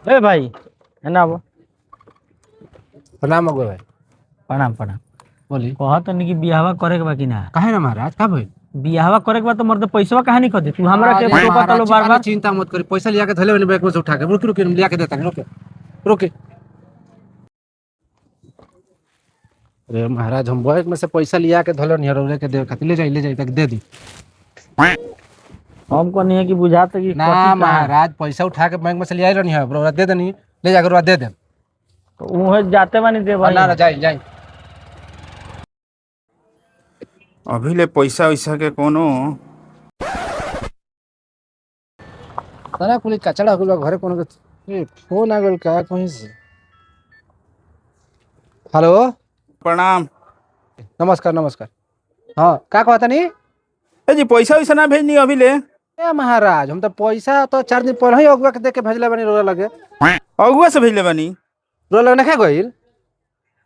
ए भाई, है ना वो। प्रणाम अगुआ भाई। प्रणाम प्रणाम। बोली। कहत तनी कि बियाहवा करे के बा कि ना? काहे ना महाराज, का भइल? बियाहवा करे के बा तो मर्द पैसवा काहे नहीं खदे तू हमरा के? अरे रोकत महाराज, लो बार बार। अरे चिंता मत करी, पैसा लिया के धले बनी बैंक में से उठा के। रुक रुक, लिया के देता नहीं, रुके रुके। अरे महाराज, हम बैंक में से पैसा लिया के धले नहीं रौरे के देवे खातिर। ले जाई, ले जाई तक दे दी। हम कहनी है कि बुझात कि ना कथी कहाँ। महाराज, पैसा उठा के बैंक में से लिया रहनी है, रौरा दे देनी, ले जाकर रौरा दे दे। तो उहे जाते बानी दे भाई। ना ना, जाई जाई। अभी ले पैसा वैसा के कोनो सारा कुली कचड़ा हो गेल बा घरे। कोनो के फोन आ गेल का कहीं से? हेलो। प्रणाम। नमस्कार नमस्कार। हाँ, का कहता नहीं? ए जी, पैसा वैसा ना भेजनी अभी ले? ए महाराज, हम तो पैसा तो 4 दिन पहले ही अगुआ के दे के भेजले बानी रोला लगे। अगुआ से भेजले बानी? रोला लगे ना गइल।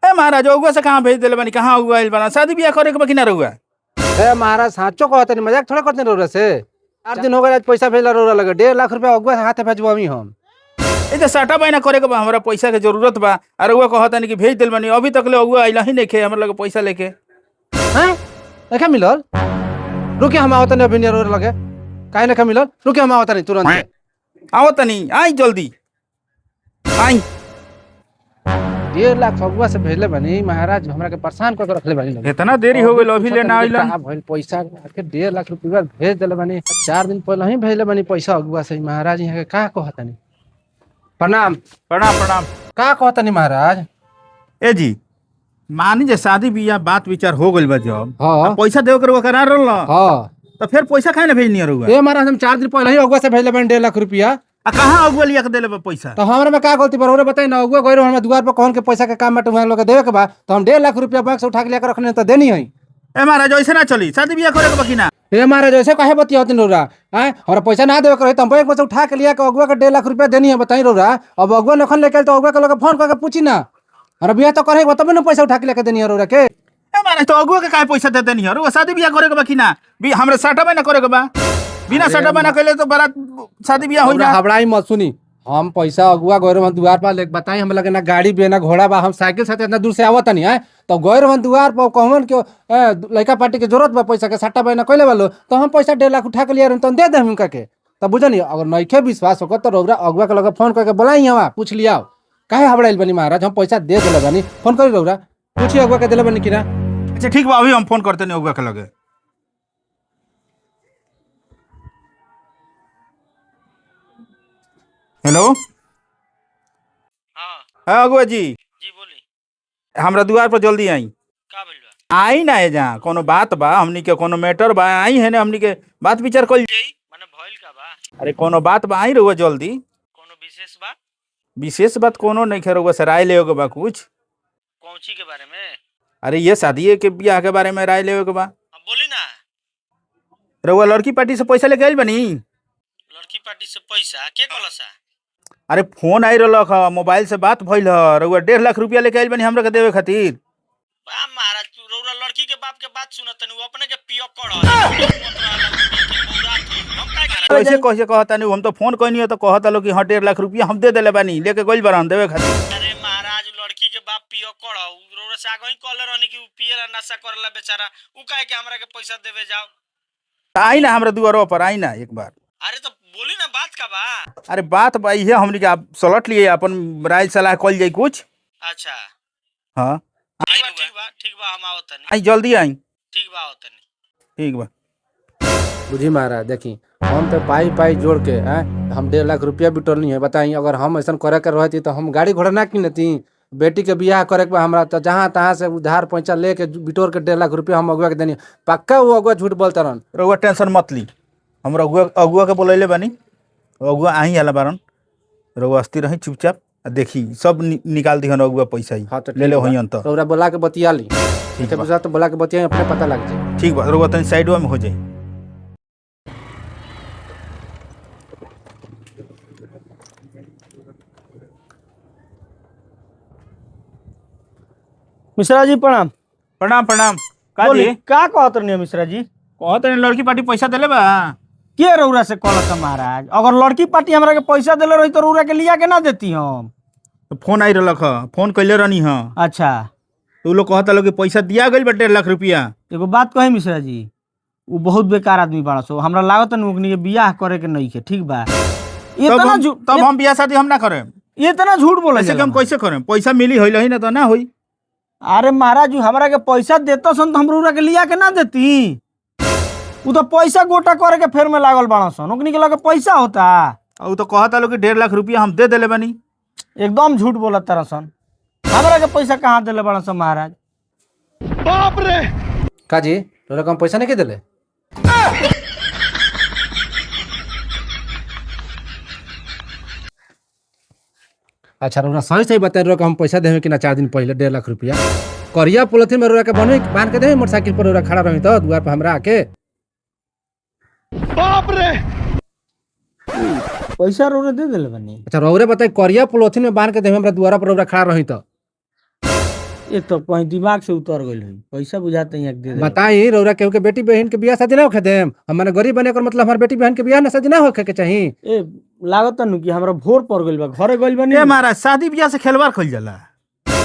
ए महाराज, अगुआ से कहाँ भेज देले बानी? कहाँ अगुआ आइल बाना? शादी बियाह करे के बा कि ना रहुआ? ए महाराज, साचो कहता नहीं, मजाक थोड़ा करते रोला से। 4 दिन हो गए आज पैसा भेजला रोला लगे। 1.5 लाख रुपया अगुआ से हाथे भेजबो हम। ए जे साटा बायना करे के बा, हमरा पैसा के जरूरत बा आ रहुआ कहता नहीं कि भेज देल बानी। अभी तक ले अगुआ आइला ही नहीं खे हमरा लगे पैसा लेके। हैं, नहीं मिलल? रुके, हम आवत नहीं अभी नहीं रोला लगे। काहे नहीं मिलल? रुके, हम आवत नहीं तुरंत। आओ तनी, आई जल्दी आई। 1.5 लाख अगुआ से भेजले बानी महाराज, हमरा के परेशान कर के रखले बानी लगे। इतना देरी हो गइल, अभी ले ना आइलन। का भइल? पैसा आके 1.5 लाख रुपया भेज देले बानी, 4 दिन पहले ही भेजले बानी पैसा अगुआ से। महाराज, यहाँ के का कहतनी? प्रणाम। प्रणाम प्रणाम। का कहतनी महाराज? ए जी, मानी जे शादी बियाह बात विचार हो गइल बा जब पैसा देवे के रहुआ करार रहल, तो फिर पैसा काहे ना भेजनी रहुआ? ए महाराज, हम 4 दिन पहले ही अगुआ से भेजले बानी 1.5 लाख रुपया। आ कहाँ अगुआ लिया के देले बा पैसा? तो हमरा में का गलती पर रउरा बताई ना। अगुआ गइल हमरा दुआर पर, कहन के पैसा के काम बाटे, उहाँ लोग के देवे के बा, तो हम 1.5 लाख रुपया बैंक से उठा के लेकर रखने तो देनी है। ए महाराज, ऐसे ना चली। शादी बियाह करे के बा कि ना? ए महाराज, ऐसे काहे बतियावतिन रउरा? आय, हमरा पैसा ना देवे के रही तो हम बैंक में से उठा के लिया के अगुआ के 1.5 लाख रुपया देनी है। बताई रउरा, अब अगुआ नखन लेके आइल तो अगुआ के लोग फोन करके पूछी ना। हमरा बियाह तो करे तबे ना पैसा उठा के लेके देनी है रउरा के। ए महाराज, तो अगुआ के काहे पैसा दे देनी है? शादी बियाह करे के बा कि ना? बी हमरा साटा ना करे के बा। बिना साटा ना कइले तो बारात शादी बियाह होई रउरा ना। हबड़ाई मत, सुनी। हम पैसा अगुआ गैर हम दुआर पर लेके, बताई, हम लगे ना गाड़ी बे ना घोड़ा बा, हम साइकिल से इतना दूर से आवत नहीं है। तो गैर हम दुआर पर कहवन के लड़का पार्टी के जरूरत बा पैसा के, सट्टा बना कइले वालो, तो हम पैसा 1.5 लाख उठा के लिया तो दे दे उनका के। तब बुझनी, अगर नइखे विश्वास होकर तो रउरा अगुआ के लगे फोन करके बोलाई, हवा पूछ लियाओ। काहे हबड़ाइल बनी महाराज? हम पैसा दे देले बानी। फोन करी रउरा, पूछी अगुआ के देले बानी कि ना। अच्छा ठीक बा, अभी हम फोन करते नहीं अगुआ के लगे। हेलो। हाँ। हाँ अगुआ जी। जी, बोली। हमरा दुआर पर जल्दी आई। का भइल बा? आई ना एजा, कोनो बात बा, हमनी के कोनो मैटर बा। आई है ना, हमनी के बात विचार कइल जाई। माने भइल का बा? अरे कोनो बात बा, आई रहुआ जल्दी। कोनो विशेष बात? विशेष बात कोनो नहीं खे, रहुआ से राय लेवे के बा कुछ। कौची के बारे में? अरे ये शादी के बियाह के बारे में राय लेवे के बा। अब बोली ना। रहुआ लड़की पार्टी से पैसा लेके आइल बनी? लड़की पार्टी से पैसा के कहलसा? अरे फोन आई रहलक ह, मोबाइल से बात भइल ह। रहुआ 1.5 लाख रुपया लेके आइल बनी हमरा के देवे खातिर? बा महाराज, तू रउरा लड़की के बाप के बात सुनत तनी, उ अपने के पियक्कड़ ह, हम काय करा? कैसे कैसे कहता नहीं? हम तो फोन कइनी है तो कहता लो कि हाँ, 1.5 लाख रुपया हम दे देले बानी, लेके गइल बारन देवे खातिर। अरे महाराज, लड़की के बाप पियक्कड़ ह, उ रउरा से आगे ही कहले रहनी कि उ पियला, नशा करेला बेचारा, उ काहे के हमरा के पैसा देवे जाओ? आई ना हमरा दुआरो पर, आई ना एक बार। अरे तो बोली ना, बात का बा? अरे बात बा इहे, हमनी के आप सलट लिए अपन राय सलाह कइल जाई कुछ। अच्छा। हाँ। ठीक बा, ठीक बा, ठीक बा, हम आवत तनी। आई, जल्दी आई। ठीक बा, आवत तनी। ठीक बा। बुझी महाराज, देखी, हम तो पाई पाई जोड़ के हैं हम 1.5 लाख रुपया बिटोरनी है। बताई, अगर हम ऐसा करे के रहती तो हम गाड़ी घोड़ा ना किनती? बेटी के बियाह करे के बा हमरा, तो जहाँ तहाँ से उधार पैसा लेके बिटोर के 1.5 लाख रुपया हम अगुआ के देनी। पक्का वो अगुआ झूठ बोलता रहन। रउआ टेंशन मत ली, हम रउआ अगुआ के बोलैले बानी, अगुआ आई आला बारन। रउआ अस्थिर रही चुपचाप आ देखी सब निकाल दिहन अगुआ पैसा ही। हाँ तो ले ले होइहन तो। रउरा बोला के बतिया ली। ठीक बा। ठीक तो बोला के बतिया, अपने पता लग जाए। ठीक बा, रउआ तनी साइडवा में हो जाई। मिश्रा जी, प्रणाम। प्रणाम प्रणाम। का बोली। जी? का कहत रहनी मिश्रा जी? कहत रही लड़की पार्टी पैसा देले बा। के रौरा से कहलत है महाराज? अगर लड़की पार्टी हमरा के पैसा देले रही तो रौरा के लिया के ना देती हम। तो फोन आई रहलक ह, फोन कैले रहनी ह। अच्छा। तो उ लोग कहता लोग कि पैसा दिया गइल बा 1.5 लाख रुपया। एगो बात कही मिश्रा जी, उ बहुत बेकार आदमी बाड़ा सो, हमरा लागत न ओकनी के बियाह करे के नहीं के, ठीक बा? तब इतना हम झूठ, तब हम बियाह शादी हम ना करें। इतना झूठ बोले ऐसे कि हम कैसे करें? पैसा मिली होइल ही ना तो ना होई। अरे महाराज, उ हमरा के पैसा देता सन तो हम रौरा के लिया के ना देती। उ तो पैसा गोटा करे के फेर में लागल बाड़ा सन, ओकनी के लगे पैसा होता। और उ तो कहता लोग कि 1.5 लाख रुपया हम दे देले बानी। एकदम झूठ बोलत तारा सन, हमरा के पैसा कहाँ देले बाड़ा सन महाराज? का जी, रौरा के हम पैसा नहीं के देले? अच्छा, रौरा सही सही बताए, रौरा के हम पैसा देवे कि ना 4 दिन पहले 1.5 लाख रुपया करिया पोलिथीन में रौरा के बनवे बांध के देवे, मोटरसाइकिल पर रौरा खड़ा रही तो दुआर पर हमरा आके। पैसा रौरा दे देले बानी? अच्छा, रौरे बताए, करिया पोलिथीन में बांध के देवे, हमरा दुआरा पर रौरा खड़ा रही तो। ये तो कहीं दिमाग से उतर गइल होई, पैसा बुझाते ही दे देले। बताई, रौरा केहू के बेटी बहन के बियाह शादी ना होखे देम? हमारे गरीब बने कर मतलब हमारे बेटी बहन के बियाह ना शादी ना होखे के चाही? ए, लागत नु कि हमरा भोर पड़ गइल बा, घरे गइल बानी। ए महाराज, शादी बियाह से खेलवाड़ कइल जाला?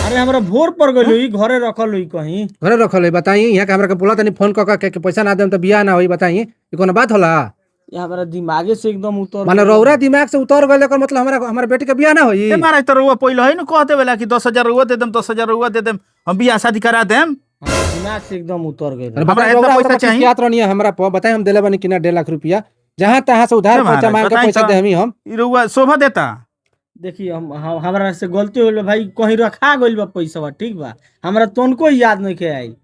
अरे हमरा भोर पड़ गइल होई, घरे रखल होई कहीं। घरे रखल है? बताई, यहाँ के हमरा के बोला तनी फोन क के कि पैसा ना देम तो बियाह ना होई। बताई, ई कोनो बात होला? ये हमरा दिमागे से एकदम उतर माने गइल। रौरा दिमाग से उतर गइल, एकर मतलब हमरा हमारे बेटी के बियाह ना होई? ए महाराज, तो रउआ पहिले है ना कह देवेला कि 10,000 रउआ they them, 10,000 रउआ they them, हम बियाह शादी करा देम। हमरा दिमाग से एकदम उतर गइल। अरे हमरा बताई, इतना रौरा पैसा हमरा चाही? किस्तियात रहनी है हमरा पर। बताई, हम देले बानी कि ना 1.5 लाख रुपया? जहाँ तहाँ से उधार ए पैसा महाराज, मांग के बताई पैसा तो। देहमी हम। ई रउआ शोभा देता? देखिए, हम हमरा से गलती होइल बा भाई, कहीं रखा गइल बा पैसा, ठीक बा? हमरा तनको याद नहीं के आइल।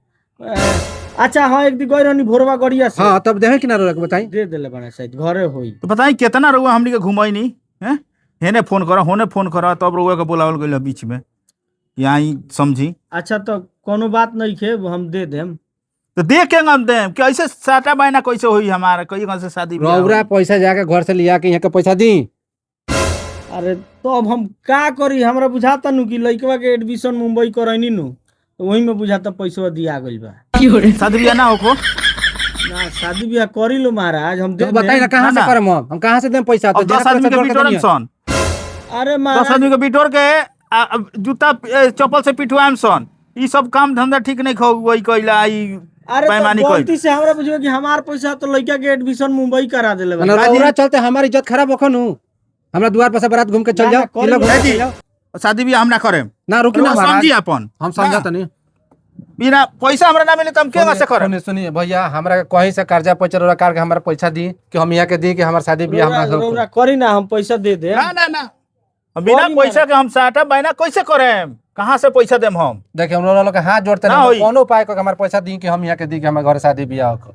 अच्छा हाँ, एक दिन गइल रहनी भोरवा गड़िया से। हाँ, तब देहे कि ना रौरा के, बताई? दे देले बड़ा, शायद घरे होई। तो बताई कितना रउआ हमनी के घुमाई नहीं हैं, हेने फोन करा, होने फोन करा, तब रउआ के बोलावल गइल ह बीच में यहाँ ही समझी। अच्छा, तो कोनो बात नहीं खे, हम they them. तो दे के हम देम कि ऐसे साटा बहना कैसे होई हमारा, कई से शादी बियाह रौरा होई? पैसा जाके घर से लिया के यहाँ के पैसा दी। अरे तो अब हम का करी? हमरा बुझाता नु कि लइकवा के एडमिशन मुंबई करैनी नु, तो वही में बुझाता पैसवा दिया गइल बा। शादी बियाह ना होको? ना, शादी बियाह करी लो महाराज, हम दे तो बताई ना देम। कहाँ ना, से ना। करम हम कहाँ से देम पैसा? तो अब 10 जेना आदमी पैसा के जोड़ के बिटोरम देनी है। सन। अरे 10 महाराज, आदमी के बिटोर के जूता चप्पल से पिटवाएम सन। ई सब काम धंधा ठीक नहीं खो, वही कइला ई। अरे तो बेईमानी कइल। गलती से हमरा बुझो कि हमार पैसा तो लइका के एडमिशन मुंबई करा देले बा। माने रौरा चलते हमारी इज्जत खराब होखन हूँ। हमरा द्वार पर से बारात घूम के चल ना, जाओ, ना, करी तिलक घूम के जी। चल जाओ। शादी बियाह हम ना करेम। ना, रुकी ना रउआ महाराज। समझी अपन। हम समझत नहीं। बिना पैसा हमरा ना मिले तो हम के से करम? सुनिए सुनिए भैया, हमरा के कहीं से कर्जा पैसा रौरा कार के हमरा पैसा दी कि हम यहाँ के दी कि हमार शादी बियाह रौरा हमरा रौरा करी ना, हम पैसा they them. ना ना ना, हम बिना करी पैसा के हम साटा बहना कैसे करेम? कहाँ से पैसा देम हम? देखिए, हम रौरा लोग के हाथ जोड़ते ना नहीं, होई। कोनो उपाय करके हमार पैसा दी कि हम यहाँ के दी कि हमारे घर शादी बियाह हो।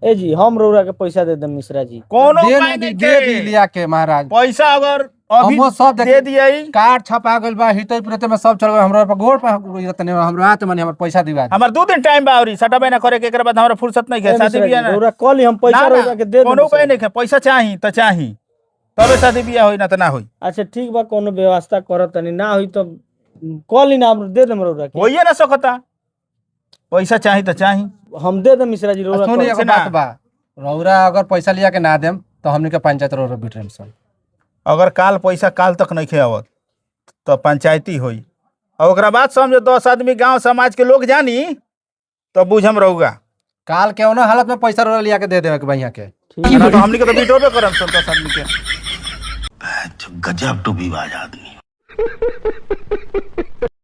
ए जी, हम रौरा के पैसा they them Mishra ji. कोनो दे उपाय ना दी, नहीं दे दी के। लिया के महाराज। पैसा अगर अभी हमो सब दे देख- दिया कार्ड छपा गइल बा, हितै प्रीते में सब चल गइल, हमरा पर गोड़ पर तने हमरा हाथ माने हमर पैसा दिवा दी। हमार 2 दिन टाइम बा औरी साटा बहना करे के, एकरा बाद हमरा फुर्सत नहीं ए है शादी मिश्रा जी, बियाह ना। रौरा कल ही हम पैसा ना, ना, रौरा के they them. कोनो उपाय मिश्रा नहीं है। पैसा चाही तो चाही, तबे शादी बियाह होई, ना तो ना होई। जी। अच्छा ठीक बा, कोनो व्यवस्था करत तनी, ना होई तो कल ही ना हम they them रौरा के। होइए ना सकता। पैसा चाही तो चाही। हम they them Mishra ji रौरा सुन, कल। एगो ना। बात बा, रौरा अगर पैसा लिया के ना देम तो हमनी के पंचायत रौरा बिटरेम सन। अगर काल पैसा काल तक नहीं आवत तो पंचायती होई और ओकरा बाद समझो 10 आदमी गांव समाज के लोग जानी तो बुझम रहुगा। काल के ना हालत में पैसा रौरा लिया के दे देवे के भैया के। ठीक। ना तो हमनी के तो बिटोबे करम सन 10 आदमी के। गजब टोपी बाज आदमी।